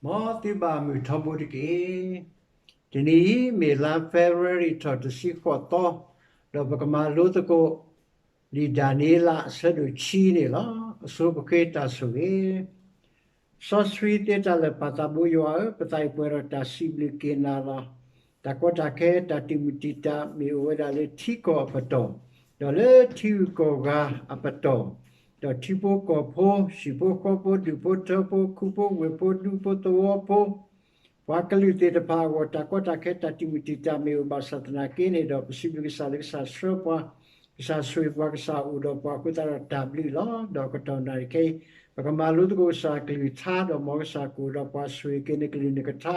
မ်သုဘၣ်မုၢ်ထီဘိတက့ၢ်. တနံၤအံၤ မ့ၢ်လါ February ထီၣ်တဆံဃိးသီ, ဒီးပကမၤလိသကိး လံာ်ဒၤနံးယ့လးအဆၢဒိၣ်ခံန့ၣ်လီၤ. အဆိပဃ့တၢ်ဆိၣ်ဂ့ၤ. စီဆှံသ့တၢ်လၢာ်ပၢ်သးဘိယွၤဧၢ, ပသးအံၤပှဲၤဒီးတၢ်စံးဘျုးက့ၤနၤလီၤ. တၢ်ကီတၢ်ခဲ တၢ်တံာ်မုၢ်တံာ်တာ် မ့ၢ်အိၣ်ဝဲဒၣ်လၢထံကီၢ်အပတီၢ်, ဒီးလၢထံဂုၤကီၢ်ဂၤအပတီၢ်, ဒီးထံဖိကီၢ်ဖိ, ဟံၣ်ဖိဃီဖိ, ဒူၣ်ဖိထၢဖိ, ခူဖိဝ့ၢ်ဖိ, ဒူဖိသဝီဖိ, ပှၤကလုာ်သ့ၣ်တဖၣ်အဂီၢ် တၢ်ကီတၢ်ခဲ တၢ်တံာ်မုၢ်တံာ်တာ် မ့ၢ်အိၣ်ဘၣ်ဆၣ်သနာ်က့န့ၣ်ဒီး ပစံးဘျုးကစၢ်လၢကစၢ်ဆှၢပှၤ, ကစၢ်ဆိၣ်ဂ့ၤပှၤ, ကစၢ်အိၣ်ဒီးပှၤအဃိသတးဒီးတၢ်ဘျုးလီၤ. ဒီးကတီၢ်နၣ်ရံၣ်ခဲအံၤ ပကမၤလိသကိးကစၢ်အကလုၢ်ကထါ, ဒီးမ်ကစၢ်ကအိၣ်ဒီးပှၤ, ဆိၣ်ဂ့ၤက့ၤနကလုၢ်နကထါ,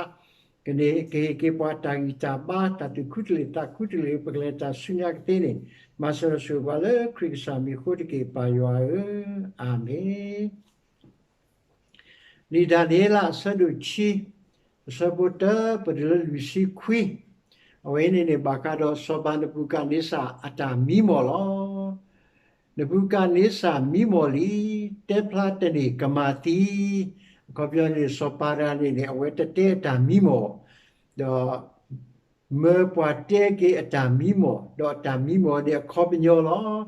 ကဟ့ၣ်က့ၤပှၤတၢ်ဂံၢ်တၢ်ဘါ, တၢ်သူၣ်ခုတလ့ၢ်သးခုတလ့ၢ် ပကလဲၤတၢ်ဆူညါကသ့န့ၣ်, မၤစၢၤဒီးဆိၣ်ဂ့ၤပှၤလၢခရံာ်ကစၢ်မံၤအဃိတက့ၢ်, ပၢ်ယွၤဧၢ, အၤမ့ၣ်. လံာ်ဒၤနံးယ့လးအဆၢဒိၣ်ခံ, အဆၢဖိတၢ ပတုၤလၢလွံၢ်ဆံခွံ, အဝဲအံၤန့ၣ်န့ၣ် ဘၣ်ဃးဒီးစီၤပၤနဘူၤခၣ်န့စၢ်အတၢ်မံမီၢ်လီၤ. နဘူၤခၣ်န့စၢ်မံမီၢ်လံ, တဲဖျါတန့ၢ်ကမၤသံ, အခီပညီန့ၣ် စီၤပၤတဂၤန့ၣ်န့ၣ် အဝဲတတဲအတၢ်မံမီၢ်, ဒီး မၢပှၤတဲက့ၤအတၢ်မံမီၢ်, ဒီးအတၢ်မံမီၢ်န့ၣ်အခီပညီလီၤ.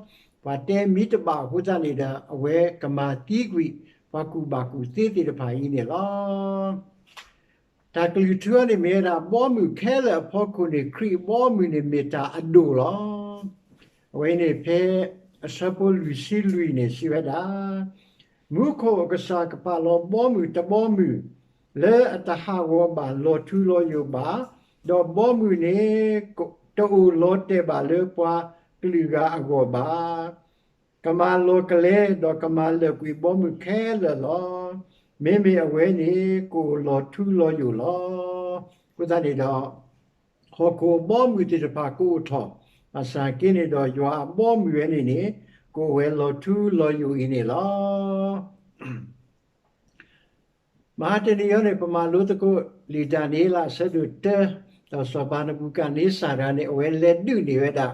ပှၤတဲမံတဘၣ်အဃိသတးန့ၣ်ဒီး အဝဲကမၤသံကွံာ် ပှၤကူၣ်ဘၣ်ကူၣ်သ့သ့ၣ်တဖၣ်အံၤန့ၣ်လီၤ. တၢ်ကလုၢ်ထူအံၤန့ၣ်မ့ၢ်ဝဲဒၣ် ဘီမုၢ်ခဲလၢာ်အဖီခိၣ်န့ၣ် ခရံာ်အဘီအမုၢ်န့ၣ်မ့ၢ်တၢ်အဒိၣ်လီၤ. အဝဲအံၤန့ၣ်ဖဲအဆၢဖိလွံၢ်ဆံလွံၢ်န့ၣ် စံးဝဲဒၣ် မူခိၣ်အကစၢ်ကပာ်လီၤဘီမုၢ်တဘီမုၢ် လၢအတဟးဂီၤဘၣ်လီၤထူလီၤယိာ်ဘၣ်, ဒီးဘီမုၢ်န့ၣ် တအိၣ်လီၤတဲာ်ဘၣ်လၢပှၤကလုာ်ဂၤအဂီၢ်ဘၣ်. ကမၤလီၤကလဲ ဒီးကမၤလၢာ်ကွံာ်ဘီမုၢ်ခဲလၢာ်လီၤ. မ့မ့ၢ်အဝဲန့ၣ် ကအိၣ်လီၤထူလီၤယိာ်လီၤ. အဃိသတးန့ၣ်ဒီး ဟီၣ်ခိၣ်အဘီအမုၢ်သ့ၣ်တဖၣ်ကအိၣ်ထီၣ်, ဘၣ်ဆၣ်က့န့ၣ်ဒီးယွၤအဘီအမုၢ်ဝဲန့ၣ်န့ၣ် ကအိၣ်ဝဲလီၤထူလီၤယိာ်အံၤန့ၣ်လီၤ. မဟါတနံၤအံၤန့ၣ် ပမၤလိသကိးလံာ်ဒၤနံးယ့လးအဆၢဒိၣ်တၢ, ဒီးစီၤပၤနဘူၤခၣ်န့စၢ်တဂၤန့ၣ် အဝဲလဲၤဒုးန့ၢ်ဝဲဒၣ်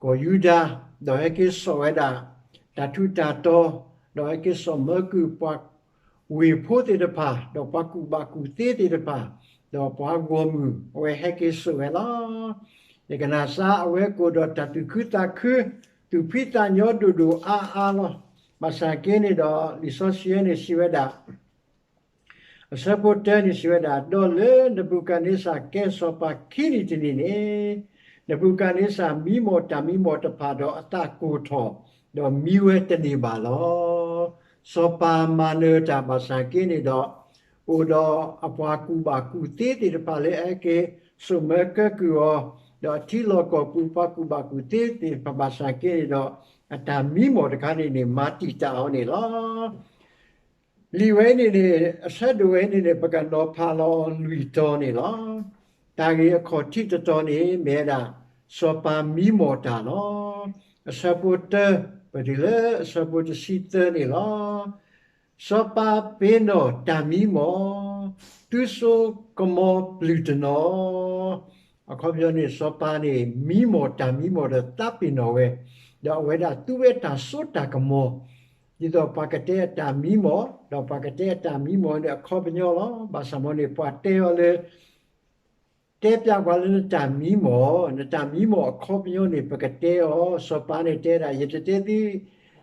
ကီၢ်ယူဒၤ, ဒီးဟဲက့ၤစိာ်ဝဲဒၣ် တၢ်ထူးတၢ်တီၤ, ဒီးဟဲက့ၤစိာ်မၢကုၢ်ပှၤဝ့ၢ်ဖိသ့ၣ်တဖၣ်, ဒီးပှၤကူၣ်ဘၣ်ကူၣ်သ့သ့ၣ်တဖၣ်, ဒီးပှၤဂီၢ်မုၢ် အဝဲဟဲက့ၤစိာ်ဝဲလီၤ. ယကနၣ်စါအဝဲကအိၣ်ဒီးတၢ်သူၣ်ခုသးခု, သူၣ်ဖှံသးညီဒိၣ်ဒိၣ်အါအါလီၤ. ဘၣ်ဆၣ်က့န့ၣ်ဒီး လံာ်စီဆှံန့ၣ်စံးဝဲဒၣ် အဆၢဖိတၢန့ၣ်စံးဝဲဒၣ်, ဒီးလၢနဘူၤခၣ်န့စၢ်ကဲစီၤပၤခံနံၤတနံၤန့ၣ်, နဘူၤခၣ်န့စၢ်မံမီၢ်တၢ်မံမီၢ်တဖၣ်ဒီးအသးကိၢ်ထီၣ်, ဒီးမံဝဲတန့ၢ်ဘၣ်လီၤ. စီၤပၤမၤနၢၤတၢ်ဘၣ်ဆၣ်က့န့ၣ်ဒီး အိၣ်ဒီးအပှၤကူၣ်ဘၣ်ကူၣ်သ့သ့ၣ်တဖၣ်လၢအဟဲက့ၤစိာ်မၢကၢကုၢ်အီၤ, ဒီးအထံလီၢ်ကီၢ်ပူၤပှၤကူၣ်ဘၣ်ကူၣ်သ့သ့ၣ်တဖၣ်ဘၣ်ဆၣ်က့န့ၣ်ဒီး အတၢ်မံမီၢ်တခါန့ၣ်န့ၣ် မၤတံာ်တာ်အီၤန့ၣ်လီၤ. လံာ်ဝဲန့ၣ်န့ၣ် အဆၢဒိၣ်ဝဲန့ၣ်န့ၣ် ပကနီၤဖးလီၤလွံၢ်တီၤန့ၣ်လီၤ. တၢ်ဂ့ၢ်အခီၣ်ထံးတတီၤန့ၣ် မ့ၢ်ဝဲဒၣ် စီၤပၤမံမီၢ်တၢ်လီၤ. အဆၢဖိတၢ ပတုၤလၢအဆၢဖိတဆံသၢန့ၣ်လီၤ. စီၤပၤပ့ၤနီၣ်တၢ်မံမီၢ်, သုစိကမီၤပျုၢ်တနီၤ အခီပညီန့ၣ် စီၤပၤန့ၣ် မံမီၢ်တၢ်မံမီၢ်ဒီးသးပ့ၤနီၣ်ဝဲ, ဒီးအဝဲဒၣ်သူဝဲတၢ်စိတၢ်ကမီၤ, ဒ်သိးပှၤကတဲအတၢ်မံမီၢ်, ဒီးပှၤကတဲအတၢ်မံမီၢ်န့ၣ်အခီပညီလီၤ. ဘၣ်ဆၣ်မ်န့ၣ် ပှၤတဲအီၤလၢ တဲပျးပှၤလၢနတၢ်မံမီၢ်, နတၢ်မံမီၢ်အခီပညီန့ၣ် ပကတဲအီၤ, စီၤပၤန့ၣ်တဲဒၣ် ယတတဲသု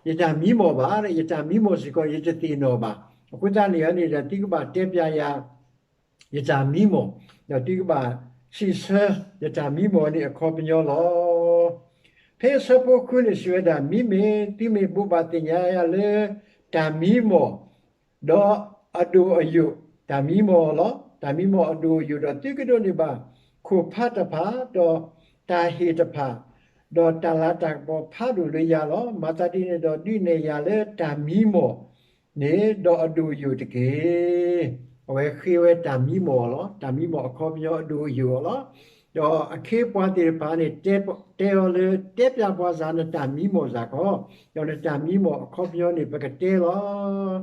ယတၢ်မံမီၢ်ဘၣ်, ယတၢ်မံမီၢ်စ့ၢ်ကီး ယတသ့ၣ်နီၣ်ဘၣ်. အဃိသတးန့ၣ်န့ၣ်ဒီး သုကဘၣ်တဲပျးယၤ ယတၢ်မံမီၢ်, ဒီးသုကဘၣ်စံးဆၢယတၢ်မံမီၢ်န့ၣ်အခီပညီလီၤ. ဖဲအဆၢဖိဃုန့ၣ်စံးဝဲဒၣ်, မ့မ့ၢ်သုမ့ၢ်ဘိးဘၣ်သ့ၣ်ညါယၤလၢတၢ်မံမီၢ်, ဒီးအဒိၣ်အယိာ်, တၢ်မံမီၢ်လီၤ. တၢ်မံမီၢ်အဒိၣ်အယိာ်ဒီး သုကဒိးန့ၢ်ဘၣ်ခိၣ်ဖးတဖၣ်, ဒီးတၢ်ဟ့ၣ်တဖၣ်, ဒီးတၢ်လၤတၢ်ကပီၤဖးဒိၣ်လၢယၤလီၤ. မၤသးဒ်န့ၣ်ဒီး ဒုးနဲၣ်ယၤလၢတၢ်မံမီၢ် န့ၣ်ဒီးအဒိၣ်အယိာ်တက့ၢ်. အဝဲဃ့ဝဲတၢ်မံမီၢ်လီၤ. တၢ်မံမီၢ်အခီပညီအဒိၣ်အယိာ်အီၤလီၤ. ဒီးအခ့အပှၤသ့ၣ်တဖၣ်န့ၣ် တဲအီၤလၢ တဲပျးပှၤစ့ၢ်နတၢ်မံမီၢ်စ့ၢ်ကီး, ဒီးနတၢ်မံမီၢ်အခီပညီန့ၣ် ပကတဲလီၤ.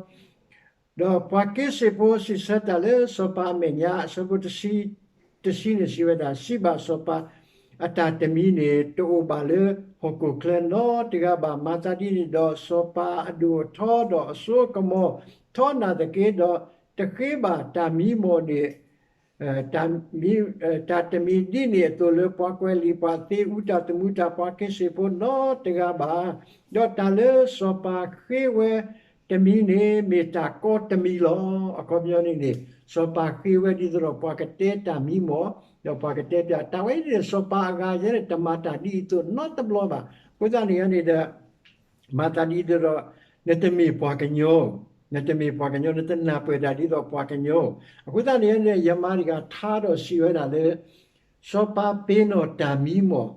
ဒီးပှၤက့ၤစ့ၣ်ဖိစံးဆၢတၢ်လၢစီၤပၤအမဲာ်ညါ, အဆၢဖိတဆံန့ၣ်စံးဝဲဒၣ်, စံးဘၣ်စီၤပၤ, အတၢ်တမံၤန့ၣ် တအိၣ်ဘၣ်လၢဟီၣ်ခိၣ်ချၢနီတဂၤဘၣ်. မၤသးဒ်န့ၣ်ဒီး စီၤပၤအဒိၣ်အထီဒီးအစိအကမီၤထီနၢ်သက့ဒီး တဃ့ဘၣ်တၢ်မံမီၢ်န့ၣ် တၢ်တမံၤဒ်န့ၣ်အသိးလၢပှၤကွဲးလံာ်ပှၤသ့ အူတၢ်သမူတၢ် ပှၤခ့စ့ၣ်ဖိနီတဂၤဘၣ်. ဒီးတၢ်လၢစီၤပၤဃ့ဝဲတမံၤန့ၣ် မ့ၢ်တၢ်ကီတမံၤလီၤ. အခီပညီန့ၣ်န့ၣ် စီၤပၤဃ့ဝဲဒ်သိးဒီးပှၤကတဲတၢ်မံမီၢ်, ဒီးပှၤကတဲပျး တၢ်ဝဲန့ၣ် စီၤပၤအဂၤယဲန့ၣ် တမၤတၢ်ဒ်အံၤအသိးနီတဘျီဘၣ်. အဃိသတးန့ၣ်န့ၣ်ဒီး မၤသးဒ်သိးဒီး နတမ့ၢ်ပှၤကညီ, နတမ့ၢ်ပှၤကညီ နတနၢ်ပၢၢ်တၢ်ဒ်သိးပှၤကညီ. အဃိသတးန့ၣ်န့ၣ် ယမါတဂၤထါဒီးစံးဝဲဒၣ်လၢ စီၤပၤပ့ၤနီၣ်တၢ်မံမီၢ်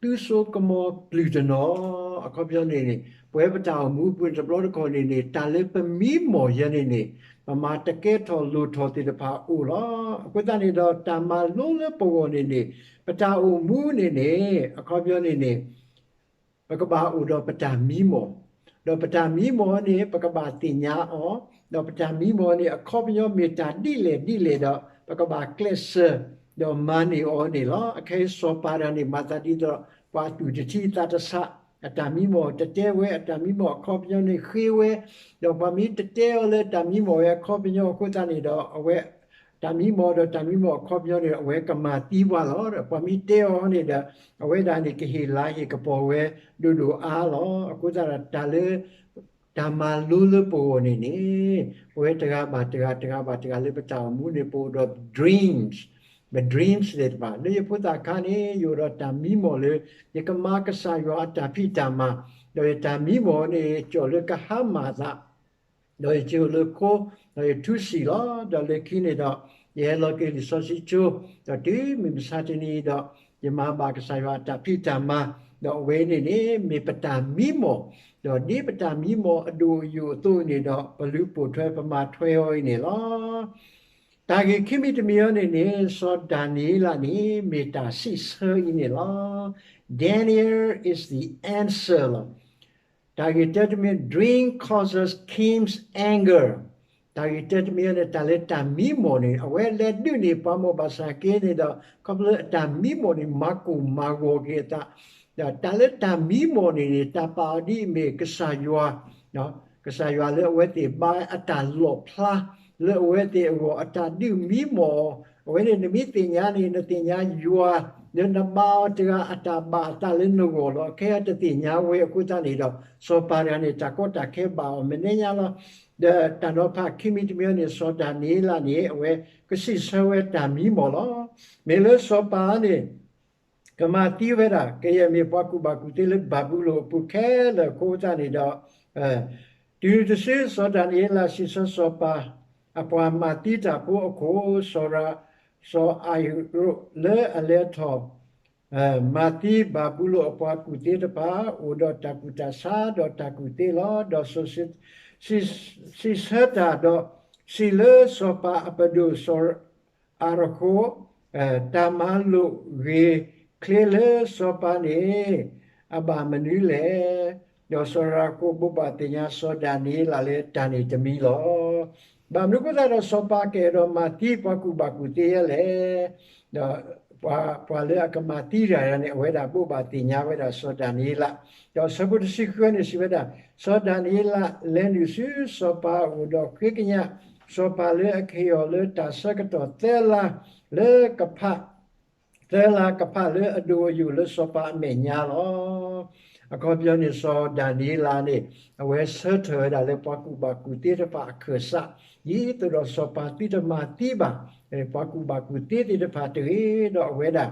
သုစိကမီၤပျုၢ်တနီၤ. အခီပညီန့ၣ်န့ၣ် ပဝဲပတၢ်အိၣ်မူအပူၤတဘျီတခီၣ်န့ၣ်န့ၣ် တၢ်လၢပမံမီၢ်ယဲန့ၣ်န့ၣ် ပမၤတကဲထီၣ်လိၣ်ထီၣ်သ့ၣ်တဖၣ်အိၣ်လီၤ. အဃိသတးန့ၣ်ဒီး တၢ်မၤလိလၢပဂီၢ်န့ၣ်န့ၣ် ပတၢ်အိၣ်မူန့ၣ်န့ၣ် အခီပညီန့ၣ်န့ၣ် ပကဘၣ်အိၣ်ဒီးပတၢ်မံမီၢ်, ဒီးပတၢ်မံမီၢ်န့ၣ် ပကဘၣ်သ့ၣ်ညါအီၤ, ဒီးပတၢ်မံမီၢ်န့ၣ် အခီပညီမ့ၢ်တၢ်ဒ်လဲၣ်ဒ်လဲၣ်ဒီး ပကဘၣ်ကျဲးစၢး ဒီးမၤန့ၢ်အီၤန့ၣ်လီၤ. အခဲအံၤစီၤပၤတဂၤန့ၣ် မၤသးဒ်သိး ပှၤအသူၣ်တထံသးတဆး အတၢ်မံမီၢ်တတဲဝဲ အတၢ်မံမီၢ်အခီပညီန့ၣ်ဃ့ဝဲ, ဒီးပှၤမ့ၢ်တတဲအီၤလၢတၢ်မံမီၢ်ဝဲအခီပညီအဃိသတးန့ၣ်ဒီး အဝဲ တၢ်မံမီၢ်ဒီးတၢ်မံမီၢ်အခီပညီန့ၣ် အဝဲကမၤသံပှၤလီၤ. ဒီးပှၤမ့ၢ်တဲအီၤန့ၣ်ဒီး အဝဲဒၣ်န့ၣ် ကဟ့ၣ်လၤဟ့ၣ်ကပီၤဝဲဒိၣ်ဒိၣ်အါအါလီၤ. အဃိသတးဒီး တၢ်လၢ တၢ်မၤလိလၢပဂီၢ်န့ၣ်န့ၣ် ပဝဲတဂၤဘၣ်တဂၤ တဂၤဘၣ်တဂၤလၢပတၢ်အိၣ်မူန့ၣ် ပအိၣ်ဒီး dreams, ပ dreams သ့ၣ်တဖၣ် လၢယဖိသၣ်ခါန့ၣ် ယအိၣ်ဒီးတၢ်မံမီၢ်လၢ ယကမၤကစၢ်ယွၤအတၢ်ဖံးတၢ်မၤ, ဒီးယတၢ်မံမီၢ်န့ၣ် ကၠီၣ်လၢကဟါမၢ်အသး ဒီးယက့ၤအိၣ်လၢခိ, ဒီးယထူစံာ်လီၤ. ဒီးလၢခံန့ၣ်ဒီး ယဟဲလီၤက့ၤလံာ်စီဆှံကၠိ, ဒီးတုၤမုၢ်မဆါတနံၤအံၤဒီး ယမၤဘၣ်ကစၢ်ယွၤအတၢ်ဖံးတၢ်မၤ, ဒီးအဝဲန့ၣ်န့ၣ် မ့ၢ်ပတၢ်မံမီၢ်, ဒီးဒ်ပတၢ်မံမီၢ်အဒိၣ်အယိာ်အသိးန့ၣ်ဒီး ပလုၢ်ပိာ်ထွဲပမၤထွဲအီၤအံၤန့ၣ်လီၤ. တၢ်ဂ့ၢ်ခံမံၤတမံၤအံၤန့ၣ်န့ၣ် စီၤဒၤနံးယ့လးန့ၣ် မ့ၢ်တၢ်စံးဆၢအံၤန့ၣ်လီၤ. Daniel is the answer လီၤ. တၢ်ဂ့ၢ်တၢတမံၤ dream causes king's anger. တၢ်ဂ့ၢ်တၢတမံၤအံၤန့ၣ် တၢ်လၢတၢ်မံမီၢ်န့ၣ် အဝဲလဲၤဒုးန့ၢ်ပှၤမီၢ်ဘၣ်ဆၣ်က့န့ၣ်ဒီး ခီဖျိအတၢ်မံမီၢ်န့ၣ် မၤကိၢ်မၤဂီၤက့ၤအသး, ဒီးတၢ်လၢတၢ်မံမီၢ်န့ၣ်န့ၣ် တၢ်ပာ်အီၤဒ်အမ့ၢ်ကစၢ်ယွၤ ကစၢ်ယွၤလၢအဝဲသ့ၣ်ဘါအတၢ်လီၣ်ဖျါ လၢအဝဲသ့ၣ်အဂီၢ် အတၢ်ဒုးမံမီၢ်အီၤ, အဝဲန့ၣ်နမ့ၢ်သ့ၣ်ညါန့ၣ် နသ့ၣ်ညါယွၤ လၢနဘါအီၤတဂၤအတၢ်ဘၣ်အသးလၢနဂီၢ်လီၤ. အခဲအံၤတသ့ၣ်ညါဝဲအဃိသတးန့ၣ်ဒီး စီၤပၤတဂၤန့ၣ် တၢ်ကီတၢ်ခဲဘၣ်အီၤမဲာ်ညါလီၤ. ဒီးတၢ်နီၤဖးခံမံၤတမံၤန့ၣ် စီၤဒၤနံးယ့လးန့ၣ် အဝဲကစံးဆၢဝဲတၢ်မံမီၢ်လီၤ. မ့ၢ်လၢစီၤပၤန့ၣ် ကမၤသံဝဲဒၣ် ကယဲၢ်မ့ၢ်ပှၤကူၣ်ဘၣ်ကူၣ်သ့လၢဘၤဘူလိၣ်အပူၤခဲလၢာ်အဃိသတးန့ၣ်ဒီး တုၤတစုစီၤဒၤနံးယ့လးစံးဆၢစီၤပၤ အပှၤမၤသံတၢ်ဖိအခိၣ် စီၤရၤ စီၤအၤယိာ်လၢအလဲၤထီၣ် မၤသံဘၤဘူလိၣ်အပှၤကူၣ်သ့တဖၣ် အိၣ်ဒီးတၢ်ကူၣ်တၢ်ဆးဒီးတၢ်ကူၣ်သ့လီၤ. ဒီးစီၤ စံးဆၢတၢ်ဒီး စံးလၢစီၤပၤအပဒိၣ်စီၤ အၤရခိၣ်, တၢ်မၤလိာ်ဂ့ၤချ့လၢစီၤပၤန့ၣ် အဘၣ်မနုၤလဲၣ်. ဒီးစီၤရၤခိၣ်ဘိးဘၣ်သ့ၣ်ညါစီၤဒၤနံးယ့လးလၢတၢ်န့ၣ်တမံၤလီၤ. ဘၣ်မနုၤအဃိသတးဒီးစီၤပၤကအဲၣ်ဒိးမၤသံပှၤကူၣ်ဘၣ်ကူၣ်သ့ယဲလဲၣ်. ဒီးပှၤလၢအကမၤသံတၢ်န့ၣ် အဝဲဒၣ်ဘိးဘၣ်သ့ၣ်ညါဝဲဒၣ်စီၤဒၤနံးယ့လး, ဒီးဆၢဖိတဆံဃုန့ၣ်စံးဝဲဒၣ်, စီၤဒၤနံးယ့လးလဲၤနုာ်ဆူစီၤပၤအအိၣ်ဒီးဃ့ကညး စီၤပၤလၢအကဟ့ၣ်အီၤလၢတၢ်ဆၢကတီၢ်သၢလါလၢကဖး သၢလါကဖးလၢအဒိၣ်အယိာ်လၢစီၤပၤအမဲာ်ညါလီၤ. အခီပညီန့ၣ် စီၤဒၤနံးယ့လးန့ၣ် အဝဲဆၢထၢၣ်ဝဲဒၣ်လၢပှၤကူၣ်ဘၣ်ကူၣ်သ့တဖၣ်အခၢၣ်စး, ဒ်သိးဒီးစီၤပၤသုတမၤသံဘၣ် ပှၤကူၣ်ဘၣ်ကူၣ်သ့သ့ၣ်တဖၣ်တဂ့ၤ, ဒီးအဝဲဒၣ်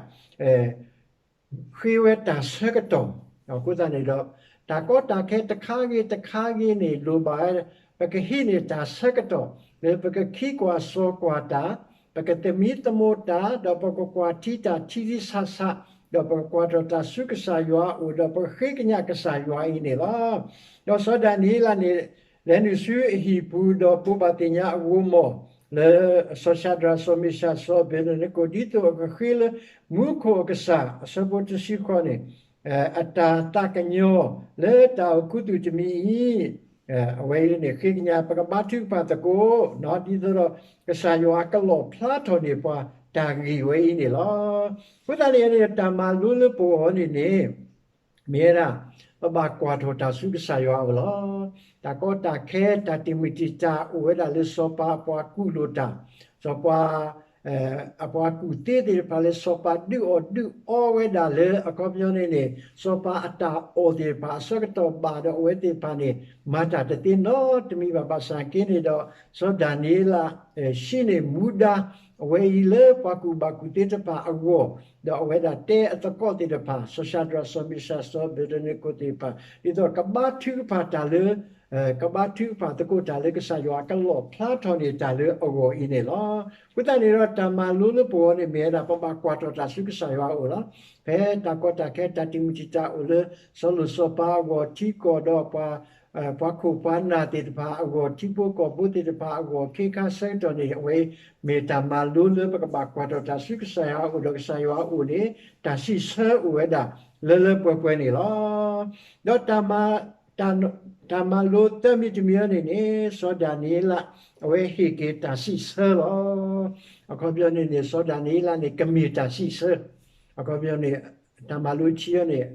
ဃ့ဝဲတၢ်ဆၢကတီၢ်, အဃိသတးန့ၣ်ဒီး တၢ်ကီတၢ်ခဲတခါဂ့ၤတခါဂ့ၤန့ၣ် လိၣ်ဘၣ်ဝဲ ပကဟံးန့ၢ်တၢ်ဆၢကတီၢ် လၢပကခံကွၢ်စိာ်ကွၢ်တၢ်, ပကသမံသမိးတၢ်, ဒီးပကကွၢ်ထံတၢ်ထံထံဆးဆး, ဒီးပကကွၢ်ထီၣ်တၢ်ဆူကစၢ်ယွၤအအိၣ်, ဒီးပကဃ့ကညးကစၢ်ယွၤအံၤန့ၣ်လီၤ. ဒီးစီၤဒၤနံးယ့လးန့ၣ် လဲၤနုာ်ဆူအဟံၣ်ပူၤ ဒီးဘိးဘၣ်သ့ၣ်ညါအဂိၤမီၢ် လၢစီၤၡဒြး စီၤမ့ၡး စီၤအဘ့းနကိၣ် ဒ်သိးအကဃ့လၢမူခိၣ်အကစၢ်, အဆၢဖိတဆံဃိးန့ၣ် အတၢ်သးကညီၤလၢတၢ်အိၣ်ခူသူၣ်တမံၤအံၤ, အဝဲအံၤန့ၣ် ဃ့ကညး ပကဘါထုကဖၣ်သကိး ဒ်သိးဒီး ကစၢ်ယွၤကလီၣ်ဖျါထီၣ်န့ၢ်ပှၤတၢ်ဂ့ၢ်ဝဲအံၤန့ၣ်လီၤ. အဃိသတးန့ၣ်န့ၣ် တၢ်မၤလိလၢပဂီၢ်န့ၣ်န့ၣ် မ့ၢ်ဝဲဒၣ် ပဘၣ်ကွၢ်ထီၣ်တၢ်ဆူကစၢ်ယွၤအအိၣ်လီၤ. တၢ်ကီတၢ်ခဲ တၢ်တံာ်မုၢ်တံာ်တာ်အိၣ်ဝဲဒၣ်လၢစီၤပၤအပှၤကူၣ်လိာ်တၢ်, စီၤပၤ အပှၤကူၣ်သ့သ့ၣ်တဖၣ်လၢစီၤပၤဒုးအီၣ်ဒုးအီဝဲဒၣ်လၢ အခီပညီန့ၣ်န့ၣ် စီၤပၤအတၢ်အီၣ်သ့ၣ်တဖၣ်အဆၢကတီၢ်ဘၣ်ဒီးအဝဲသ့ၣ်တဖၣ်န့ၣ် မၤတၢ်တသ့နီတမံၤဘၣ် ဘၣ်ဆၣ်က့န့ၣ်ဒီး စီၤဒၤနံးယ့လး ဟံးန့ၢ်မူဒါ အဝဲအံၤလၢပှၤကူၣ်ဘၣ်ကူၣ်သ့တဖၣ်အဂီၢ်, ဒီးအဝဲဒၣ်တဲအသကိးသ့ၣ်တဖၣ် စီၤၡၤဒြး စီၤမ့ၡး စီၤအဘ့းနကိၤသ့ၣ်တဖၣ် ဒ်သိးကဘါထုကဖၣ်တၢ်လၢ ကဘါထုကဖၣ်သကိးတၢ်လၢကစၢ်ယွၤကလီၣ်ဖျါထီၣ်န့ၢ်တၢ်လၢအဂီၢ်အံၤန့ၣ်လီၤ. အဃိသတးန့ၣ်ဒီး တၢ်မၤလိလၢပဂီၢ်န့ၣ် မ့ၢ်ဝဲဒၣ် ပဘၣ်ကွၢ်ထီၣ်တၢ်ဆူကစၢ်ယွၤအအိၣ်လီၤ. ဖဲတၢ်ကီတၢ်ခဲ တၢ်တံာ်မုၢ်တံာ်တာ်အိၣ်လၢ စီၤလိၣ်စီၤပၤအဂီၢ် ထံကီၢ်ဒီး ပှၤခိၣ်ပှၤနၢ်သ့ၣ်တဖၣ်အဂီၢ် ထံဖိကီၢ်ဖိသ့ၣ်တဖၣ်အဂီၢ် ခ့ခါဆၢကတီၢ်န့ၣ် အဝဲမ့ၢ်တၢ်မၤလိလၢပကဘၣ်ကွၢ်ထီၣ်တၢ်ဆူကစၢ်ယွၤအအိၣ်ဒီး ကစၢ်ယွၤအအိၣ်န့ၣ် တၢ်စံးဆၢအိၣ်ဝဲဒၣ် လၢလၢပှဲၤပှဲၤန့ၣ်လီၤ. ဒီး တၢ်မၤလိသၢမံၤတမံၤအံၤန့ၣ်န့ၣ် စီၤဒၤနံးယ့လး အဝဲဟ့ၣ်က့ၤတၢ်စံးဆၢလီၤ. အခီပညီန့ၣ်န့ၣ် စီၤဒၤနံးယ့လးန့ၣ် ကမ့ၢ်တၢ်စံးဆၢ, အခီပညီန့ၣ် တၢ်မၤလိခံအံၤန့ၣ်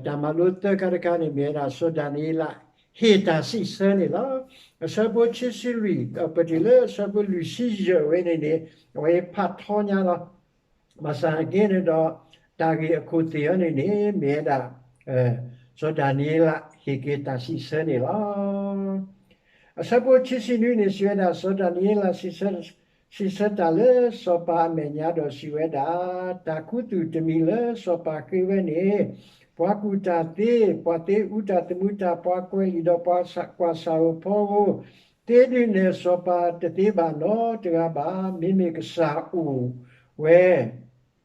တၢ်မၤလိသၢခါတခါန့ၣ် မ့ၢ်ဝဲဒၣ် စီၤဒၤနံးယ့လး ဟ့ၣ်တၢ်စံးဆၢန့ၣ်လီၤ. အဆၢဖိခံဆံလွံၢ် ပတုၤလၢအဆၢဖိလွံၢ်ဆံယဲၢ်ဝဲန့ၣ်န့ၣ် အဝဲဖးထီညါလီၤ. ဘၣ်ဆၣ်က့န့ၣ်ဒီး တၢ်ဂ့ၢ်အခိၣ်သ့ၣ်အံၤန့ၣ်န့ၣ် မ့ၢ်ဝဲဒၣ် စီၤဒၤနံးယ့လး ဟ့ၣ်က့ၤတၢ်စံးဆၢန့ၣ်လီၤ. အဆၢဖိခံဆံနွံန့ၣ် စံးဝဲဒၣ် စီၤဒၤနံးယ့လး စံးဆၢတၢ်လၢစီၤပၤအမဲာ်ညါ ဒီးစံးဝဲဒၣ်, တၢ်ခူသူၣ်တမံၤလၢစီၤပၤဃ့ဝဲန့ၣ် ပှၤကူၣ်တၢ်သ့, ပှၤသ့အူတၢ်သမူတၢ်, ပှၤကွဲးလံာ်ဒီးပှၤကွၢ်ဆၣ်ဧိၤဖီဧိၤ သ့ဒ်န့ၣ် စီၤပၤတသ့ဘၣ်နီတဂၤဘၣ်. မ့မ့ၢ်ကစၢ်အိၣ်ဝဲ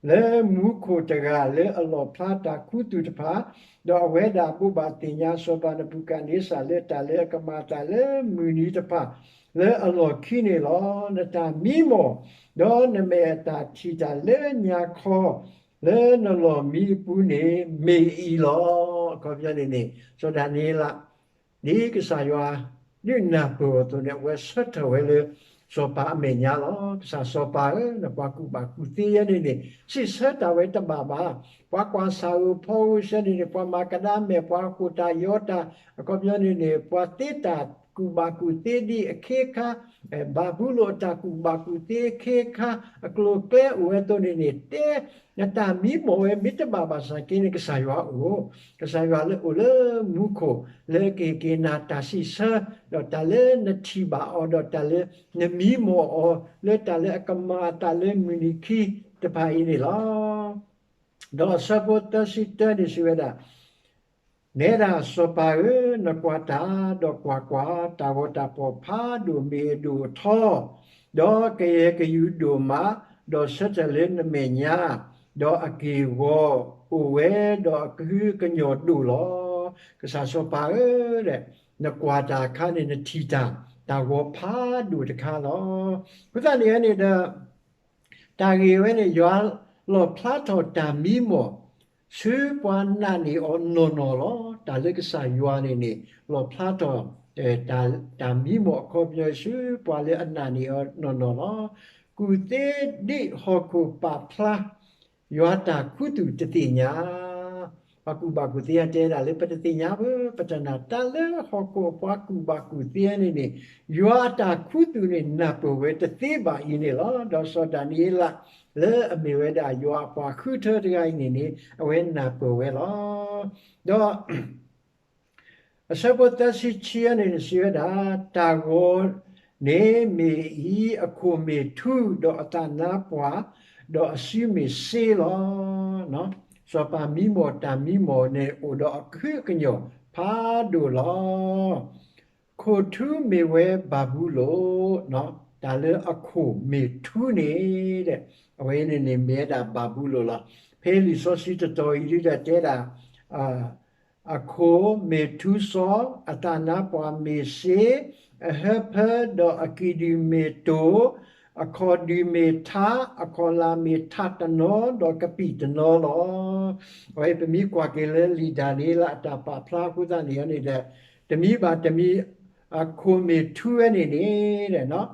လၢမူခိၣ်တဂၤလၢအလီၣ်ဖျါတၢ်ခူသူၣ်တဖၣ်, ဒီးအဝဲဒၣ်ဘိးဘၣ်သ့ၣ်ညါစီၤပၤနဘူၤခၣ်နံစၢ်လၢတၢ်လၢအကမၤအသးလၢမုၢ်နံၤတဖၣ်လၢအလီၢ်ခံန့ၣ်လီၤ. နတၢ်မံမီၢ်, ဒီးနမဲာ်အတၢ်ထံၣ်တၢ်လၢညါခီ လၢနလီၢ်မံအပူၤန့ၣ် မ့ၢ်အံၤလီၤ. အခီပညီန့ၣ်န့ၣ် စီၤဒၤနံးယ့လး ဒ်ကစၢ်ယွၤ ဒုးနၢ်ပၢၢ်အီၤအသိးန့ၣ် အဝဲဆၢထၢၣ်ဝဲလၢ စီၤပၤအမဲာ်ညါလီၤ. ကစၢ်စီၤပၤဧၢ, နပှၤကူၣ်ဘၣ်ကူၣ်သ့ယဲန့ၣ်န့ၣ် စံးဆၢတၢ်ဝဲတဘၣ်ဘၣ်. ပှၤကွၢ်ဆၣ်ဧိၤဖီဧိၤဆၢန့ၣ်န့ၣ် ပှၤမၤကဒါမဲာ် ပှၤဃိၣ်တၢ်ယီၤတၢ် အခီပညီန့ၣ်န့ၣ် ပှၤသ့တၢ်ကူၣ်ဘၣ်ကူၣ်သ့ဒ်အခ့အခါ ဘၤဘူလိၣ်အတၢ်ကူၣ်ဘၣ်ကူၣ်သ့အခ့အခါ အကျိၤအကျဲအိၣ်ဝဲအသိးန့ၣ်န့ၣ် တဲ နတၢ်မံမီၢ်ဝဲမ့ၢ်တဘၣ်ဘၣ်ဆၣ်က့န့ၣ် ကစၢ်ယွၤအိၣ်, ကစၢ်ယွၤလၢအိၣ်လၢမူခိၣ် လၢကဟ့ၣ်က့ၤနၤတၢ်စံးဆၢ ဒီးတၢ်လၢနထံၣ်ဘၣ်အီၤ ဒီးတၢ်လၢနမံမီၢ်အီၤ လၢတၢ်လၢအကမၤအသးလၢမုၢ်နံၤခံတဖၣ်အံၤန့ၣ်လီၤ. ဒီးအဆၢဖိသၢဆံတၢန့ၣ်စံးဝဲဒၣ်, နဲဒၣ်စီၤပၤဧၢ, နကွၢ်တၢ်, ဒီးကွၢ်ကွၢ်, တၢ်ဂီၤတၢ်ဖီၣ်ဖးဒိၣ်မ့ၢ်အဒိၣ်အထီ, ဒီးကယဲၢ်ကယူၤဒိၣ်မး, ဒီးဆၢထၢၣ်လၢနမဲာ်ညါ, ဒီးအက့ၢ်အဂီၤအိၣ်ဝဲ, ဒီးအကဟုကညီၢ်ဒိၣ်လီၤ. ကစၢ်စီၤပၤဧၢ, နကွၢ်တၢ်အခါန့ၣ် နထံၣ်တၢ်, တၢ်ဂီၤဖးဒိၣ်တခါလီၤ. အဃိသတးန့ၣ်န့ၣ်ဒီး တၢ်ဂ့ၢ်ဝဲန့ၣ် ယွၤလီၣ်ဖျါထီၣ်တၢ်မံမီၢ် ဆူပှၤနာ်န့ၢ်အီၤနီၢ်နီၢ်လီၤ. တၢ်လၢကစၢ်ယွၤန့ၣ်န့ၣ် လီၣ်ဖျါထီၣ် တၢ်မံမီၢ်အခီပညီဆူပှၤလၢအနာ်န့ၢ်အီၤနီၢ်နီၢ်လီၤ. ကူၣ်သ့ဒ်ဟီၣ်ခိၣ်ပာ်ဖျါ ယွၤတၢ်ခူသူၣ်တသ့ၣ်ညါ, ပှၤကူၣ်ဘၣ်ကူၣ်သ့တဲဒၣ်လၢပတသ့ၣ်ညါဘၣ် ပတနာ် တၢ်လၢဟီၣ်ခိၣ်အပှၤကူၣ်ဘၣ်ကူၣ်သ့န့ၣ်န့ၣ် ယွၤအတၢ်ခူသူၣ်န့ၣ် နၢ်ပၢၢ်ဝဲတသ့ဘၣ်အံၤန့ၣ်လီၤ. ဒီးစီၤဒၤနံးယ့လး လၢအမ့ၢ်ဝဲဒၣ်ယွၤအပှၤဃုထၢတဂၤအံၤန့ၣ်န့ၣ် အဝဲနၢ်ပၢၢ်ဝဲလီၤ. ဒီး အဆၢဖိသၢဆံခံန့ၣ် စံးဝဲဒၣ်, တၢ်ဂီၤန့ၣ်မ့ၢ်အံၤ, အခိၣ်မ့ၢ်ထူ, ဒီးအသးနါပှၢ်, ဒီးအစုမ့ၢ်စ့လီၤ. စီၤပၤမံမီၢ်တၢ်မံမီၢ်န့ၣ် အိၣ်ဒီးအကဟုကညီၢ်ဖးဒိၣ်လီၤ. ခိၣ်ထူမ့ၢ်ဝဲဘၤဘူလိၣ်, တၢ်လၢအခိၣ်မ့ၢ်ထူန့ၣ် အဝဲန့ၣ်န့ၣ်မ့ၢ်ဝဲဒၣ်ဘၤဘူလိၣ်လီၤ. ဖဲလံာ်စီဆှံတတီၤအံၤဒုးဒီးတဲဒၣ် အခိၣ်မ့ၢ်ထူစီ, အသးနါပှၢ်မ့ၢ်စ့, အဟၢဖၢဒီးအကံၣ်ဒုၣ်မ့ၢ်တိၢ်, အခီၣ်ဒုၣ်မ့ၢ်ထး, အခီၣ်လၢ်မ့ၢ်ထးတနီၤ, ဒီးကပံာ်တနီၤလီၤ. အဝဲပမ့ၢ်ကွၢ်က့ၤလၢလံာ်ဒၤနံးယ့လးအတၢ်ပာ်ဖျါအဃိသတးန့ၣ်န့ၣ်ဒီး တမံၤဘၣ်တမံၤ အခိၣ်မ့ၢ်ထူဝဲန့ၣ်န့ၣ် မ့ၢ်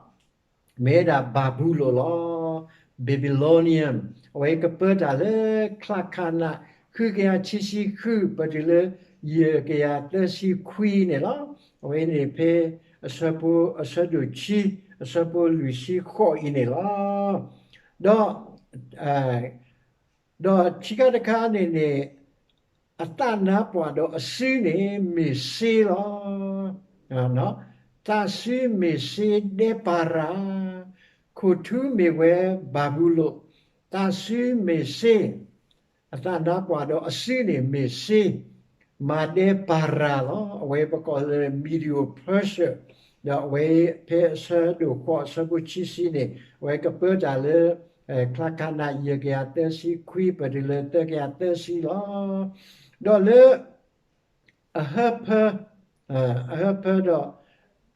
ဝဲဒၣ်ဘၤဘူလိၣ်လီၤ. Babylonian အဝဲကပၢတၢ်လၢချါခါနး ဃုကယၤခံဆံဃု ပတုၤလၢ ယဲၢ်ကယၤသၢဆံခွံန့ၣ်လီၤ. အဝဲန့ၣ်ဖဲ အဆၢဖိ အဆၢဒိၣ်ခံ အဆၢဖိလွံၢ်ဆံဃိးအံၤန့ၣ်လီၤ. ဒီး ဒီးခံခါတခါန့ၣ်န့ၣ် အသးနါပှၢ်ဒီးအစုန့ၣ် မ့ၢ်စ့လီၤ. သးစုမ့ၢ်စ့ဒဲပၤရၤ, ခိၣ်ထူမ့ၢ်ဝဲဘၤဘူလိၣ်, သးစုမ့ၢ်စ့, အသးနါပှၢ်ဒီးအစုန့ၣ်မ့ၢ်စ့, မၤဒဲပၤရၤလီၤ. အဝဲပကိးလၢ Medo-Persia, ဒီးအဝဲဖဲအဆၢဒိၣ်ဃိးအဆၢဖိခံဆံန့ၣ် အဝဲကပၢတၢ်လၢ ချါခါနး ယဲၢ်ကယၤသၢဆံခွံ ပတုၤလၢသၢကယၤသၢဆံလီၤ. ဒီးလၢ အဟၢဖၢ အဟၢဖၢဒီး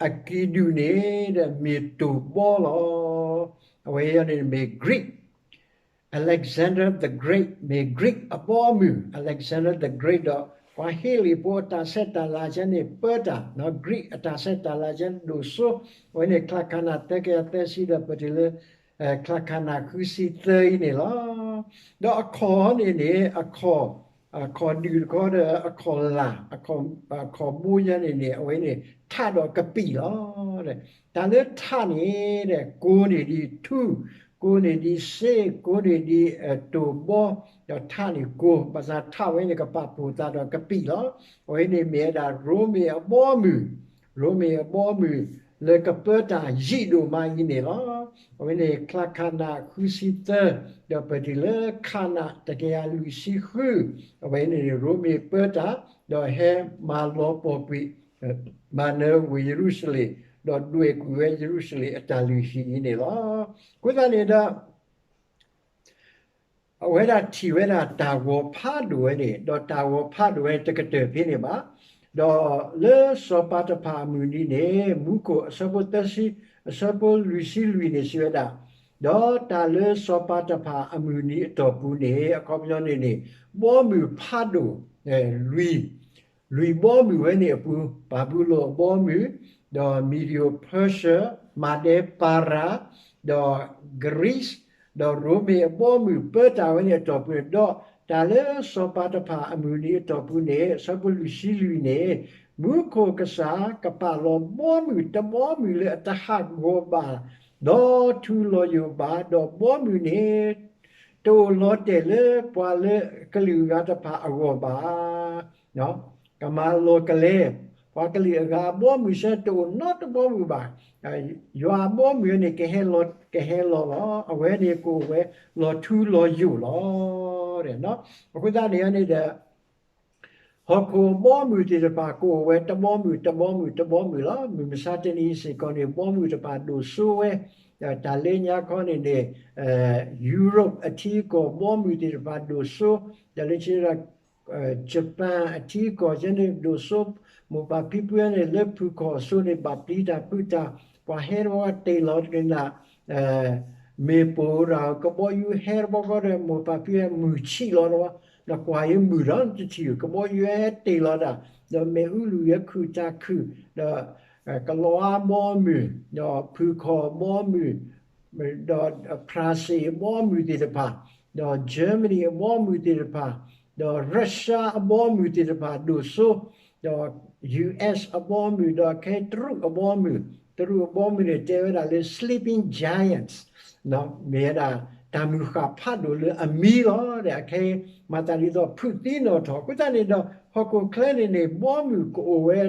အကံၣ်ဒုၣ်န့ၣ်ဒီးမ့ၢ်တိၢ်ဘီလီၤ. အဝဲအံၤန့ၣ်မ့ၢ် Greek, Alexander the Great မ့ၢ် Greek အဘီအမုၢ်, Alexander the Great ဒီး ပှၤဟ့လ့ၣ်ဖိအတၢ်ဆဲးတၢ်လၤကဲန့ၣ်ပၢတၢ်, Greek အတၢ်ဆဲးတၢ်လၤကဲဒိၣ်စိ, အဝဲန့ၣ်ချါခါနးသၢကယၤသၢဆံဒီးပတုၤလၢ ချါခါနးဃုဆံသၢအံၤန့ၣ်လီၤ. ဒီးအခီၣ်န့ၣ်န့ၣ် အခီၣ် အခီၣ်ဒုၣ်တခီဒီးအခီၣ်လာ် အခီၣ်ဘိယါန့ၣ်န့ၣ် အဝဲန့ၣ်ထးဒီးကပံာ်လီၤ. တၢ်လၢထးန့ၣ်ဒီး ကိးန့ၢ်ဒံးထူ, ကိးန့ၢ်ဒံးစ့, ကိးန့ၢ်ဒံးတိၢ်ဘီ, ဒီးထးန့ၣ်ကိး, ဘၣ်ဆၣ်ထးဝဲန့ၣ် ကပာ်ဖှိၣ်သးဒီးကပံာ်လီၤ. အဝဲန့ၣ်မ့ၢ်ဝဲဒၣ်ရိမ့ၤအဘီအမုၢ်, ရိမ့ၤအဘီအမုၢ် လၢကပၢတၢ်ယံာ်ဒိၣ်မးအံၤန့ၣ်လီၤ. အဝဲန့ၣ်ချါခါနးဃုဆံသၢ ဒီးပတုၤလၢခါနးတကယၤလွံၢ်ဆံဃု, အဝဲန့ၣ်ရိမ့ၤပၢတၢ် ဒီးဟဲမၤလီၤပှီၢ်ကွံာ် မၤနၢၤဝ့ၢ်ယရူၤၡလ့ၣ်, ဒီးဒွဲၣ်ကွံာ်ဝဲယရူၤၡလ့ၣ်အတၢ်လုၢ်ဟံၣ်အံၤန့ၣ်လီၤ. အဃိသတးန့ၣ်ဒီး အဝဲဒၣ်ထံၣ်ဝဲဒၣ်တၢ်ဂီၤဖးဒိၣ်ဝဲန့ၣ်, ဒီးတၢ်ဂီၤဖးဒိၣ်ဝဲတကတၢၢ်ဖဲန့ၣ်ဘၣ်. ဒီးလၢစီၤပၤတဖၣ်အမုၢ်နံၤန့ၣ် မူခိၣ်အဆၢဖိသၢဆံ, အဆၢဖိလွံၢ်ဆံလွံၢ်န့ၣ်စံးဝဲဒၣ်, ဒီးတၢ်လၢစီၤပၤတဖၣ်အမုၢ်နံၤအတီၢ်ပူၤန့ၣ် အခီပညီန့ၣ်န့ၣ် ဘီမုၢ်ဖးဒိၣ် လွံၢ် လွံၢ်ဘီမုၢ်ဝဲန့ၣ်အပူၤ, ဘၤဘူလိၣ်အဘီမုၢ်, ဒီး Medo-Persia, မၤဒဲပၤရၤ, ဒီး Greece, ဒီးရိမ့ၤအဘီမုၢ်ပၢတၢ်ဝဲန့ၣ်အတီၢ်ပူၤန့ၣ်, ဒီးတၢ်လၢစီၤပၤတဖၣ်အမုၢ်နံၤအတီၢ်ပူၤန့ၣ် အဆၢဖိလွံၢ်ဆံလွံၢ်န့ၣ်, မူခိၣ်ကစၢ်ကပာ်လီၤဘီမုၢ်တဘီမုၢ်လၢအတဟးဂီၤဘၣ် ဒီးထူလီၤယိာ်ဘၣ်, ဒီးဘီမုၢ်န့ၣ် တအိၣ်လီၤတဲာ်လၢပှၤလၢကလုာ်အဂၤတဖၣ်အဂီၢ်ဘၣ်. ကမၤလီၤကလဲ ပှၤကလုာ်အဂၤအဘီမုၢ်စ့ၢ်တအိၣ်နီတဘီမုၢ်ဘၣ်. ယွၤအဘီမုၢ်န့ၣ် ကဟဲလီၤ ကဟဲလီၤလီၤ. အဝဲန့ၣ်ကအိၣ်ဝဲလီၤထူလီၤယိာ်လီၤ. အဃိသတးန့ၣ်န့ၣ်ဒီး ဟီၣ်ခိၣ်အဘီအမုၢ်သ့ၣ်တဖၣ်ကအိၣ်ဝဲတဘီမုၢ်တဘီမုၢ်တဘီမုၢ်လီၤ. မုၢ်မဆါတနံၤစ့ၢ်ကီးန့ၣ် ဘီမုၢ်တဖၣ်ဒိၣ်စိဝဲ, တၢ်လၢညါခီန့ၣ်န့ၣ် Europe အထံအကီၢ်ဘီမုၢ်သ့ၣ်တဖၣ်ဒိၣ်စိ, တၢ်လၢ Japan အထံအကီၢ်ကဲန့ၣ်ဒိၣ်စိ, မိၢ်ပၢ်ဖံဖုန့ၣ် လၢဖုၣ်ခီၣ်အစိၤန့ၣ် ဘၣ်ပျံၤတၢ်ဖုးတၢ်, ပှၤဟဲတဘျီတ့ၢ်လီၤတကနၣ် မ့ၢ်ပိၢ်ရၣ် ကဘီယူၤဟဲတဘျီဃီဒီး မိၢ်ပၢ်ဖံဖုမုၢ်ဆံးလီၤတဘျီ, ဒီးကွၢ်အံၤမုၢ်ဒီးတထံၣ် ကဘီယူၤဟဲတ့ၢ်လီၤတၢ်, ဒီးမ့ၣ်အူလူၤဟဲခုၣ်တၢ်ခုၣ်, ဒီးကလီၤအါဘီမုၢ်, ဒီးဖုၣ်ခီၣ်ဘီမုၢ်, ဒီးဖရၣ်စ့ၣ်အဘီမုၢ်သ့ၣ်တဖၣ်, ဒီး Germany အဘီမုၢ်သ့ၣ်တဖၣ်, ဒီး Russia အဘီမုၢ်သ့ၣ်တဖၣ်ဒိၣ်စိ, ဒီး ယူၣ်အ့ၣ်အဘီမုၢ်, ဒီးခဲတရူးအဘီမုၢ်, တရူးအဘီမုၢ်န့ၣ် တဲဝဲဒၣ်လၢ sleeping giants, မ့ၢ်ဝဲဒၣ်တၢ်မုၢ်ဃၢ်ဖးဒိၣ်လၢအမံလီၤ. ဒီးအခဲအံၤ မၤသးဒ်သိးဖုးသံနီၣ်ထီၣ်, အဃိသတးန့ၣ်ဒီး ဟီၣ်ခိၣ်ချၢန့ၣ်န့ၣ် ဘီမုၢ်ကအိၣ်ဝဲ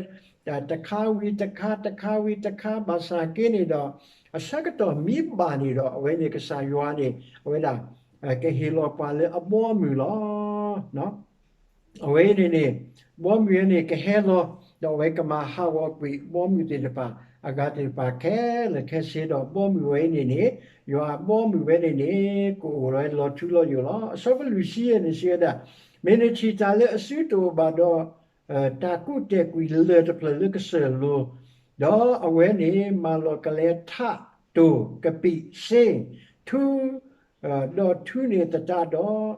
တခါဝံၤတခါ တခါဝံၤတခါ ဘၣ်ဆၣ်က့န့ၣ်ဒီး အဆၢကတီၢ်မံဘၣ်န့ၣ်ဒီး အဝဲန့ၣ်ကစၢ်ယွၤန့ၣ် အဝဲဒၣ် ကဟ့ၣ်လီၤပှၤလၢအဘီအမုၢ်လီၤ. အဝဲအံၤန့ၣ်န့ၣ် ဘီမုၢ်ဝဲန့ၣ်ကဟဲလီၤ, ဒီးအဝဲကမၤဟးဂီၤကွံာ်ဘီမုၢ်သ့ၣ်တဖၣ် အဂၤသ့ၣ်တဖၣ်ခဲလၢာ်ခဲဆ့ဒီး ဘီမုၢ်ဝဲအံၤန့ၣ်န့ၣ် ယွၤအဘီမုၢ်ဝဲန့ၣ်န့ၣ် ကအိၣ်ဝဲလီၤထူလီၤယိာ်လီၤ. အဆၢဖိလွံၢ်ဆံယဲၢ်န့ၣ်စံးဝဲဒၣ်, မ့ၢ်နထံၣ်တၢ်လၢအစုတအိၣ်ဘၣ်ဒီး တၢ်ကူၣ်တဲာ်ကွံာ်လၢၢ်တဖျၢၣ်လၢကစၢၢ်လိၤ, ဒီးအဝဲန့ၣ်မၤလီၤကလဲထး တိၢ် ကပံာ် စ့ ထူ ဒီးထူန့ၢ်သတးဒီး,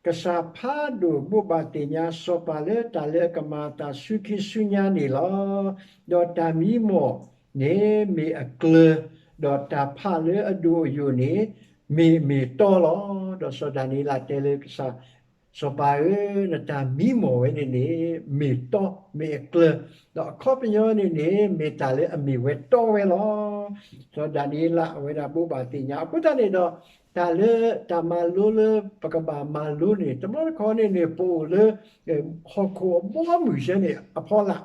ကစၢ်ဖးဒိၣ်ဘိးဘၣ်သ့ၣ်ညါစီၤပၤလၢတၢ်လၢအကမၤအသးဆူခံဆူညါန့ၣ်လီၤ. ဒီးတၢ်မံမီၢ်န့ၣ်မ့ၢ်အကျၢၤ, ဒီးတၢ်ဖးလၢအဒိၣ်အယိာ်န့ၣ် မ့ၢ်မ့ၢ်တီလီၤ. ဒီးစီၤဒၤနံးယ့လးတဲလၢကစၢ် စီၤပၤဧၢ, နတၢ်မံမီၢ်ဝဲန့ၣ်န့ၣ် မ့ၢ်တီမ့ၢ်အကျၢၤ, ဒီးအခီပညီန့ၣ်န့ၣ် မ့ၢ်တၢ်လၢအမ့ၢ်ဝဲတီဝဲလီၤ. စီၤဒၤနံးယ့လးအဝဲဒၣ်ဘိးဘၣ်သ့ၣ်ညါ အဃိသတးန့ၣ်ဒီး တၢ်လၢတၢ်မၤလိလၢပကဘၣ်မၤလိန့ၣ် တဘျီတခီၣ်န့ၣ်န့ၣ် ပအိၣ်လၢ ဟီၣ်ခိၣ်အဘီအမုၢ်စဲန့ၣ်အဖီလာ်,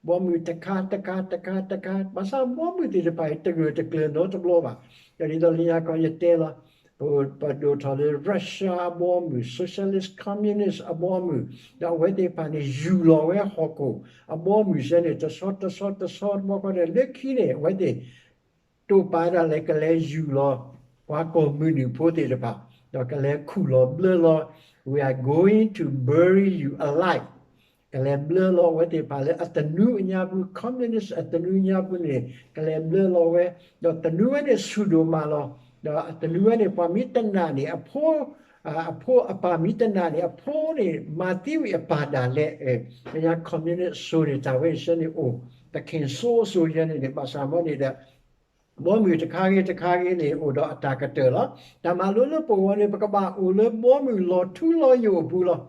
ဘီအမုၢ်တခါတခါတခါတခါ, ဘၣ်ဆၣ်ဘီအမုၢ်သ့ၣ်တဖၣ်အံၤ တဂၢၢ်တကျၢၤနီတဘျီဘၣ်. ဒီးဒ်သိးလၢညါခီယတဲလီၤ, ပဒိၣ်ထီၣ်လၢ Russia အဘီအမုၢ်, Socialist Communist အဘီအမုၢ်, ဒီးအဝဲသ့ၣ်တဖၣ်န့ၣ် ယူၢ်လီၤဝဲဟီၣ်ခိၣ်အဘီအမုၢ်စဲန့ၣ် တဆီတဆီတဆီတဘျီဃီဒီး လၢခံန့ၣ် အဝဲသ့ၣ် တိာ်ပာ်ဒၣ်လဲာ်ကလဲၤယူၢ်လီၤ ပှၤကီၢ်မုၢ်နုာ်ဖိသ့ၣ်တဖၣ်, ဒီးကလဲၤခူၣ်လီၤဘျၢလီၤ, We are going to bury you alive. ကလဲၤဘျၢလီၤအဝဲသ့ၣ်တဖၣ်လၢအသနူအညါပူၤ, communist အသနူညါပူၤန့ၣ် ကလဲၤဘျၢလီၤဝဲ, ဒီးသနူဝဲန့ၣ်ဆူၣ်ဒိၣ်မးလီၤ. ဒီးအသနူဝဲန့ၣ် ပှၤမ့ၢ်တနာ်န့ၣ် အဖိ အဖိအပၢ်မ့ၢ်တနာ်န့ၣ် အဖိန့ၣ် မၤသံဝံၤအပၢ်ဒၣ်လဲာ်, မ့ၢ်ညါ communist စိၤန့ၣ် တၢ်ဝဲအံၤစဲန့ၣ်အိၣ်, သခင်စိုး စိၤယဲန့ၣ်န့ၣ် ဘၣ်ဆၣ်မ့ၢ်န့ၣ်ဒီး ဘီမုၢ်တခါဂ့ၤတခါဂ့ၤန့ၣ် အိၣ်ဒီးအတၢ်ကတၢၢ်လီၤ. တၢ်မၤလိလၢပဂီၢ်န့ၣ် ပကဘၣ်အိၣ်လၢဘီမုၢ်လီၤထူလီၤယိာ်အပူၤလီၤ.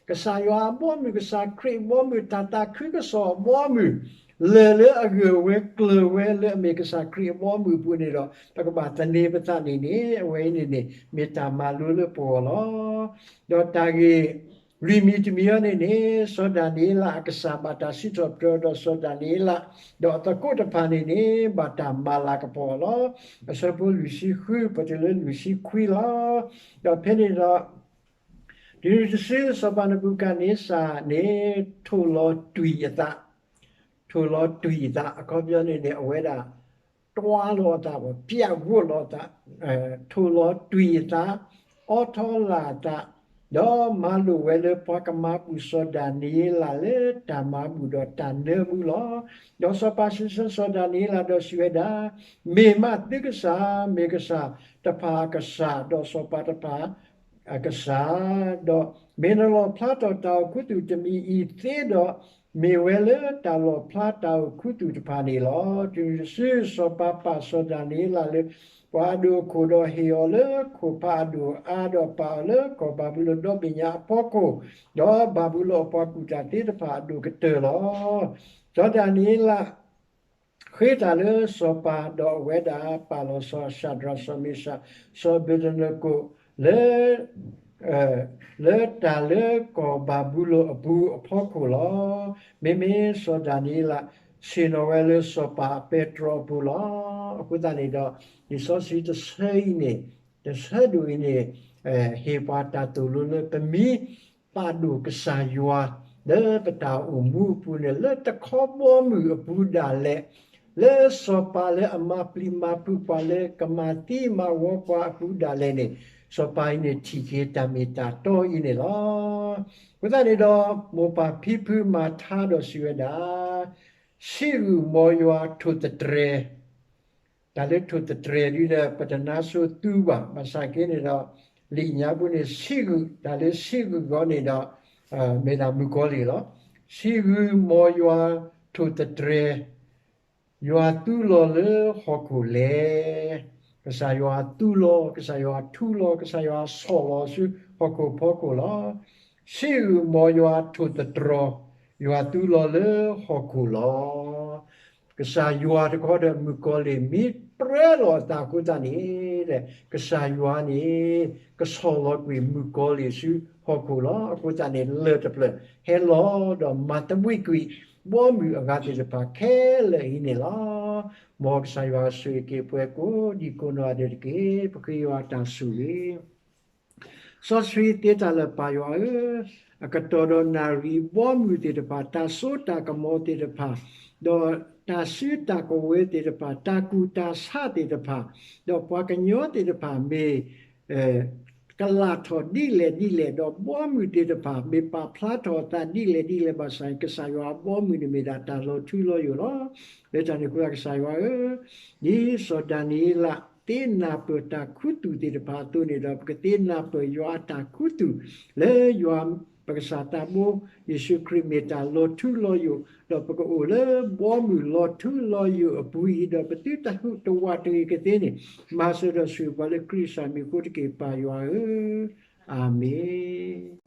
ကစၢ်ယွၤအဘီမုၢ်, ကစၢ်ခရံာ်အဘီမုၢ်, တၢ်သးခုကစီၣ်အဘီမုၢ် လၢာ်လၢအဂၢၢ်ဝဲကျၢၤဝဲလၢအမ့ၢ်ကစၢ်ခရံာ်အဘီမုၢ်အပူၤန့ၣ်ဒီး ပကဘၣ်သန့ၤပသးန့ၣ်န့ၣ် အဝဲအံၤန့ၣ်န့ၣ် မ့ၢ်တၢ်မၤလိလၢပဂီၢ်လီၤ. ဒီးတၢ်ဂ့ၢ် လွံၢ်မံၤတမံၤအံၤန့ၣ်န့ၣ် စီၤဒၤနံးယ့လးအကစၢ်ဘၣ်တၢ်စံးထီၣ်ပတြၢၤဒီးစီၤဒၤနံးယ့လး, ဒီးအသကိးတဖၣ်န့ၣ်န့ၣ် ဘၣ်တၢ်မၤလၤကပီၤအီၤလီၤ. အဆၢဖိလွံၢ်ဆံဃု ပတုၤလၢလွံၢ်ဆံခွံလီၤ. ဒီးဖဲန့ၣ်ဒီး တုၤနုၤတစုစီၤပၤနဘူၤခၣ်နံစၢ်န့ၣ် ထိၣ်လီၤတွံၢ်အသး, ထိၣ်လီၤတွံၢ်အသး အခီပညီန့ၣ်န့ၣ် အဝဲဒၣ် တွါလီၤအသး ပျၢ်ဝိးလီၤအသး, ထိၣ်လီၤတွံၢ်အသး, အီထီလၢ်အသး, ဒီးမၤလိာ်ဝဲလၢပှၤကမၤဘူၣ်စီၤဒၤနံးယ့လးလၢတၢ်မၤဘူၣ်ဒီးတၢ်နၢမူလီၤ. ဒီးစီၤပၤစံးဆၢစီၤဒၤနံးယ့လးဒီးစံးဝဲဒၣ်, မ့ၢ်မးသုကစၢ်, မ့ၢ်ကစၢ်တဖၣ်အကစၢ်, ဒီးစီၤပၤတဖၣ် အကစၢ်, ဒီးမ့ၢ်နလီၣ်ဖျါထီၣ်တၢ်အိၣ်ခူသူၣ်တမံၤအံၤသ့ဒီး, မ့ၢ်ဝဲလၢတၢ်လီၣ်ဖျါတၢ်အိၣ်ခူသူၣ်တဖၣ်န့ၣ်လီၤ. တုၤနုၤတစုစီၤပၤပာ်စီၤဒၤနံးယ့လးလၢ ပှၤအဒိၣ်အခိၣ်ဒီးဟ့ၣ်အီၤလၢခိၣ်ဖးအဒိၣ်အါ, ဒီးပာ်အီၤလၢကီၢ်ဘၤဘူလိၣ်ဒီဘ့ၣ်ညါအဖီခိၣ်, ဒီးဘၤဘူလိၣ်အပှၤကူၣ်တၢ်သ့တဖၣ်အဒိၣ်ကတၢၢ်လီၤ. စီၤဒၤနံးယ့လး ဃ့တၢ်လၢစီၤပၤ, ဒီးအဝဲဒၣ်ပာ်လီၤစီၤၡၤဒြး, စီၤမ့ၤၡး, စီၤအဘ့းနကိၣ် လၢ လၢတၢ်လၢကီၢ်ဘၤဘူလိၣ်အပူၤအဖီခိၣ်လီၤ. မ့မ့ၢ်စီၤဒၤနံးယ့လး ဆ့ၣ်နီၤဝဲလၢစီၤပၤအပဲတြီအပူၤလီၤ. အဃိသတးန့ၣ်ဒီး လံာ်စီဆှံတဆၢအံၤန့ၣ်, တဆၢဒိၣ်အံၤန့ၣ် ဟ့ၣ်ပှၤတၢ်သိၣ်လိလၢပမ့ၢ် ပာ်ဒိၣ်ကစၢ်ယွၤ လၢပတၢ်အိၣ်မူအပူၤန့ၣ် လၢတခီဘီမုၢ်အပူၤဒၣ်လဲာ်, လၢစီၤပၤလၢအမၤပျံၤမၤဖုးပှၤလၢကမၤသံမၤဝီပှၤအပူၤဒၣ်လဲာ်န့ၣ်, စီၤပၤအံၤန့ၣ်ထံၣ်က့ၤတၢ်မ့ၢ်တၢ်တီအံၤန့ၣ်လီၤ. အဃိသတးန့ၣ်ဒီး မိၢ်ပၢ်ဖံဖုမၤထါဒီးစံးဝဲဒၣ်, ဆံးဂုၢ်မ်ယွၤထိၣ်သတြဲၤ တၢ်လၢထိၣ်သတြဲၤဒ်ဒီး ပတနါစိသူဘၣ်. ဘၣ်ဆၣ်က့န့ၣ်ဒီး လံာ်ညါပူၤန့ၣ် ဆံးဂုၢ်, တၢ်လၢဆံးဂုၢ်ဂီၢ်န့ၣ်ဒီး မ့ၢ်ဒၣ်မုၣ်ကီၤလံၢ်လီၤ. ဆံးဂုၢ်မ်ယွၤထိၣ်သတြဲၤ, ယွၤသူလီၤလၢဟီၣ်ခိၣ်လဲၣ်. ကစၢ်ယွၤသူလီၤ, ကစၢ်ယွၤထူလီၤ, ကစၢ်ယွၤဆီၣ်လီၤဆူဟီၣ်ခိၣ်ဖီခိၣ်လီၤ. ဆံးဂုၢ်မ်ယွၤထိၣ်သတြီၤ, ယွၤသူလီၤလၢဟီၣ်ခိၣ်လီၤ. ကစၢ်ယွၤတခီဒီးမုၣ်ကီၤလံၢ်မ့ၢ်ပြၢလီၤအသးအဃိသတးန့ၣ်, ကစၢ်ယွၤန့ၣ် ကဆီၣ်လီၤကွံာ်မုၣ်ကီၤလံၢ်ဆူဟီၣ်ခိၣ်လီၤ. အဃိသတးန့ၣ် လၢၢ်တဖျၢၣ်ဟဲလီၤဒီးမၤသဘှံးကွံာ် ဘီမုၢ်အဂၤသ့ၣ်တဖၣ်ခဲလၢာ်အံၤန့ၣ်လီၤ. မ်ကစၢ်ယွၤဆိၣ်ဂ့ၤက့ၤပှၤကိးဒံကိးနီၢ်ဂၤဒဲးတက့ၢ်. ပဃ့ယွၤအတၢ်ဆိၣ်ဂ့ၤ စီဆှံသ့တၢ်လၢာ်ပၢ်ယွၤဧၢ, အကတီၢ်ဒီးနၣ်ရံၣ်ဘီမုၢ်သ့ၣ်တဖၣ်, တၢ်စိတၢ်ကမီၤသ့ၣ်တဖၣ်, ဒီးတၢ်စုတၢ်ကဝဲၤသ့ၣ်တဖၣ်, တၢ်ကူၣ်တၢ်ဆးသ့ၣ်တဖၣ်, ဒီးပှၤကညီသ့ၣ်တဖၣ်မ့ၢ် ကလၢ်ထီၣ်ဒ်လဲၣ်ဒ်လဲၣ်, ဒီးဘီမုၢ်သ့ၣ်တဖၣ် မ့ၢ်ပာ်ဖျါထီၣ်အသးဒ်လဲၣ်ဒ်လဲၣ်ဘၣ်ဆၣ်, ကစၢ်ယွၤအဘီမုၢ်န့ၣ်မ့ၢ်ဒၣ်တၢ်လီၤထူလီၤယိာ်လီၤ. လၢတၢ်န့ၣ်အဃိ ကစၢ်ယွၤဧၢ, ဒ်စီၤဒၤနံးယ့လးသ့နၢ်ပၢၢ်တၢ်ခူသူၣ်သ့ၣ်တဖၣ်အသိးန့ၣ်ဒီး ပကသ့နၢ်ပၢၢ်ယွၤအတၢ်ခူသူၣ် လၢယွၤပကစၢ်သးဘိ ယ့ၣ်ၡူးခရံာ်မ့ၢ်တၢ်လီၤထူလီၤယိာ်, ဒီးပကအိၣ်လၢဘီမုၢ်လီၤထူလီၤယိာ်အပူၤအံၤ, ဒီးပသုတဟူးတဝးတဂ့ၤကသ့န့ၣ်, မၤစၢၤဒီးဆိၣ်ဂ့ၤပှၤလၢခရံာ်အမံၤအဃိတက့ၢ် ပၢ်ယွၤဧၢ, အၤမ့ၣ်.